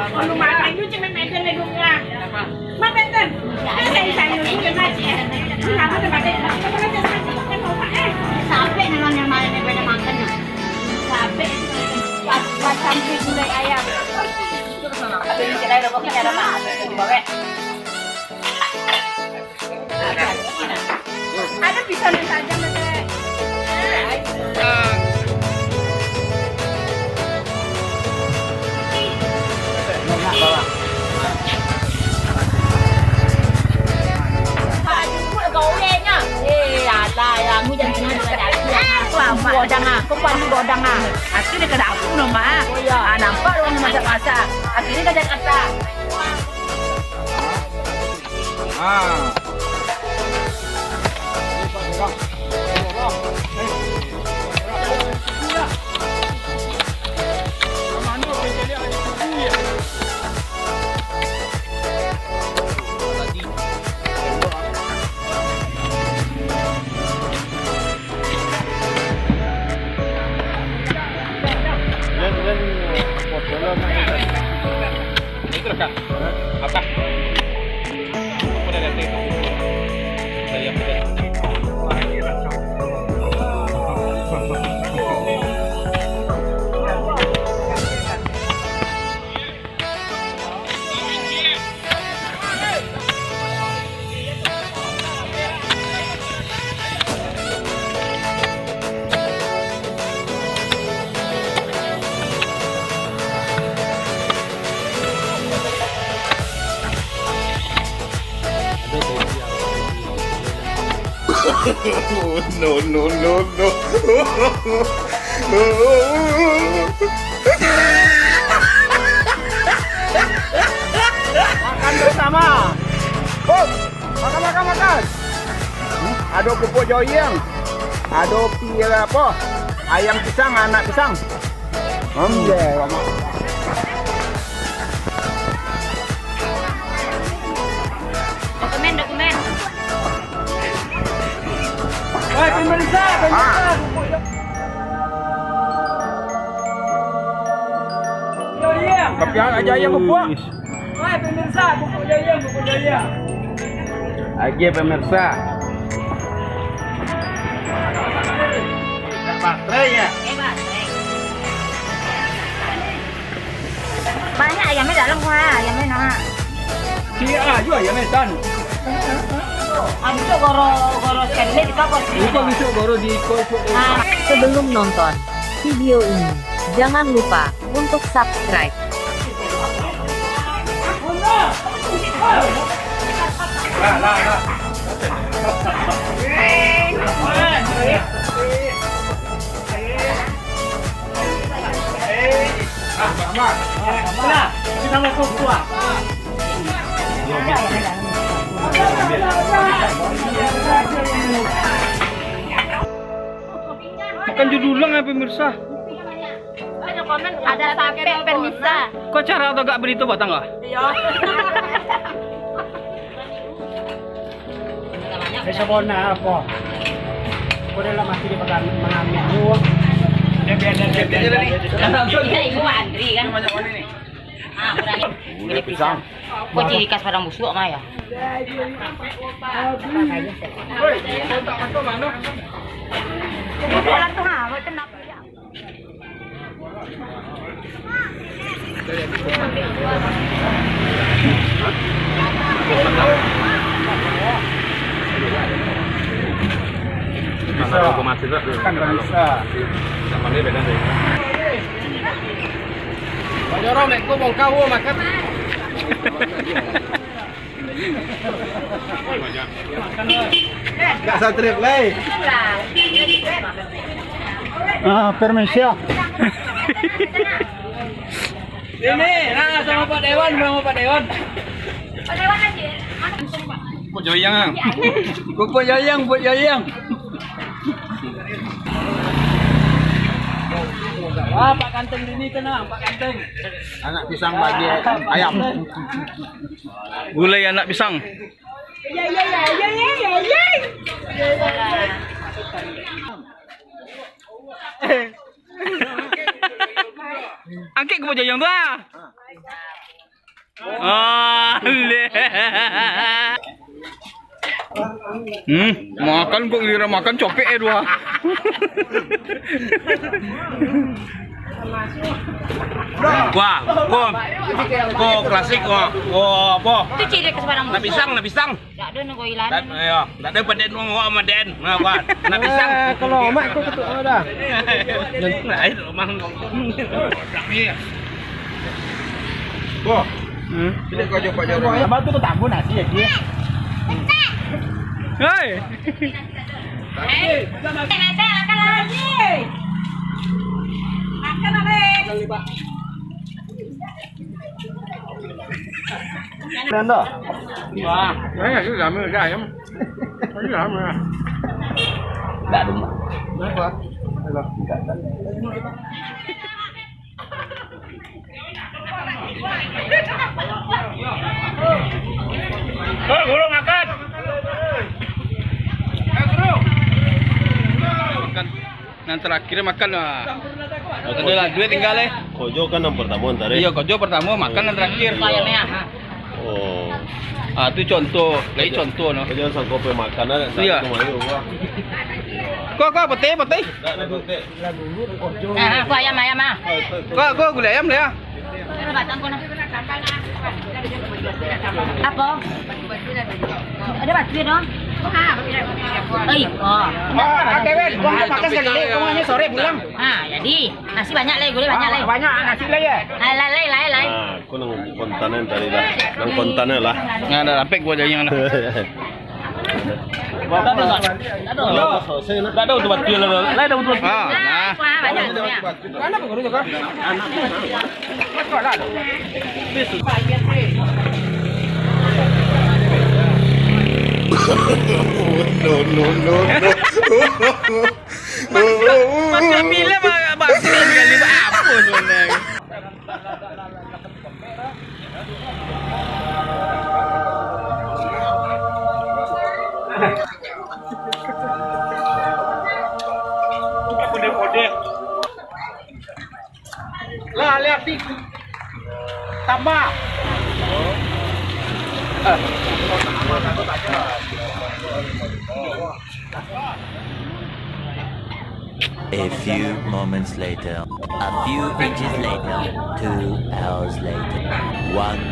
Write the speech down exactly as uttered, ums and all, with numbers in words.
Kalau makan tu cuma makan lagi rumah. Makan kan? Eh, saya, saya dulu ya, Mas, ya. Ini apa tuh, Mas? Apa tuh, Mas? Kan mau, Pak, eh. Sampai dalam yang malam yang pada makan, ya. Sampai pas, pas sampai gulai ayam. Itu kesana. Tapi ini kita udah pakai cara, Pak. Bawa. Ada pisang yang tajam, Teh. Pak Jumbo gaulnya. Eh, alah, ya, kamu jangan dengar dia. Eh, aku apa? Godang, ah. Kau paling godang, ah. Akhirnya kena aku nama. Oh, iya. Ah, nampak orang masak-masak. Akhirnya ke Jakarta. Ah. Itu lah, Kak. Apa? Udah lihat itu. Saya udah. No, no, no, no. Makan bersama. Hop, makan, makan, makan. Ado pupuk joyang. Ado pi-, apo? Ayam pisang, anak pisang. Ambil, Mak. Dokumen, dokumen. Woi, pemirsa, pemirsa. Tapi aja yang ngebuang. Woi, pemirsa, pupuk jaya, pupuk jaya. Agiah, pemirsa. Baterai ya? Banyak ayamnya dalam, wah, ayamnya nah. Iya, ayo ayamnya tan. Habis itu goro, goro sekali kita kos. Itu habis itu goro di kos. Nah. Sebelum nonton video ini, jangan lupa untuk subscribe. Makan jo dulang ya, pemirsa. Ada sampai, pemirsa. Kok cara tu agak berita batang kah? Iya. Saya sabona apa? Kau dalam hati dia bakal mengambil tu. Dia biar, dia biar, dia biar. Kita ibu antri kan. Banyak warna ni. Ah, kurang. Gulai pisang. Kok ciri khas padang busuak mah ya? Bisa. Kan bisa. Pak Joro, mek ko bongkar wo makan. Gak satrip lai. Ah, permisi. Ini, nah, sama Pak Dewan, sama Pak Dewan. Pak Dewan aja. Pupuk joyang, ah. Pupuk joyang, pupuk joyang. Wah, Pak Ganteng ini tenang, Pak Ganteng. Anak pisang bagi ayam. Gulai anak pisang. Ya, ya, ya, ya, ya, ya, ya. Angkek kupu jayang tu ah. Ah, leh. Hmm, makan kok, giliran makan copek eh dua. Wah, ko, ko klasik, wah. Ko apo? Itu ciri khas Padang Nak Musuh. Pisang, nak pisang. Dak ado nunggu ilan. Dak, yo, dak ado paden wong awak maden. Nah, wah. Nak pisang. Eh, kalau mak ko ketuk dah. Nah, itu mang. Boh. Hmm. Sini kau jumpa jorang. Abang tu tamu nasi ya, dia. Hei. Hei, makan lagi. Makan lagi. Dah. Wah, eh, itu lama dah, ya. Itu lama. Dah ada. Kenapa? Enggak ada. Hei, guru, makan. Makan. Nan terakhir makan lah. Ado lah, duo tingga eh. Kojo kan nan partamo ntar, eh? Iyo, kojo partamo, makan nan terakhir. Oh. Ah, tu contoh, lagi contoh no. Kojo sangko pe makan lah. Iyo. Ko, ko, putih, putih. Dak, dak, putih. Ah, ko ayam, ayam ah. Ko, ko gulai ayam lah. Apo? Ado batu dong. Oi, oh. Ah, Kevin, kau makan sakali, kau makan sore pulang. Ah, jadi nasi banyak lai, gulai banyak lai. Banyak nasi lai ya. Ah, lai, lai, lai, lai. Ah, aku nang kontanan tadi lah. Nang kontanan lah. Nah, dah lapek gua jadi yang Dak ado tu batu lah. Lai dah batu. Ah, nah. Wah, banyak tu ya. No, no, no, no. Masih, masih bila ba-, batu sekali, apa sebenarnya? Lah, lihat di tambah. A few moments later. A few inches later. Two hours later. One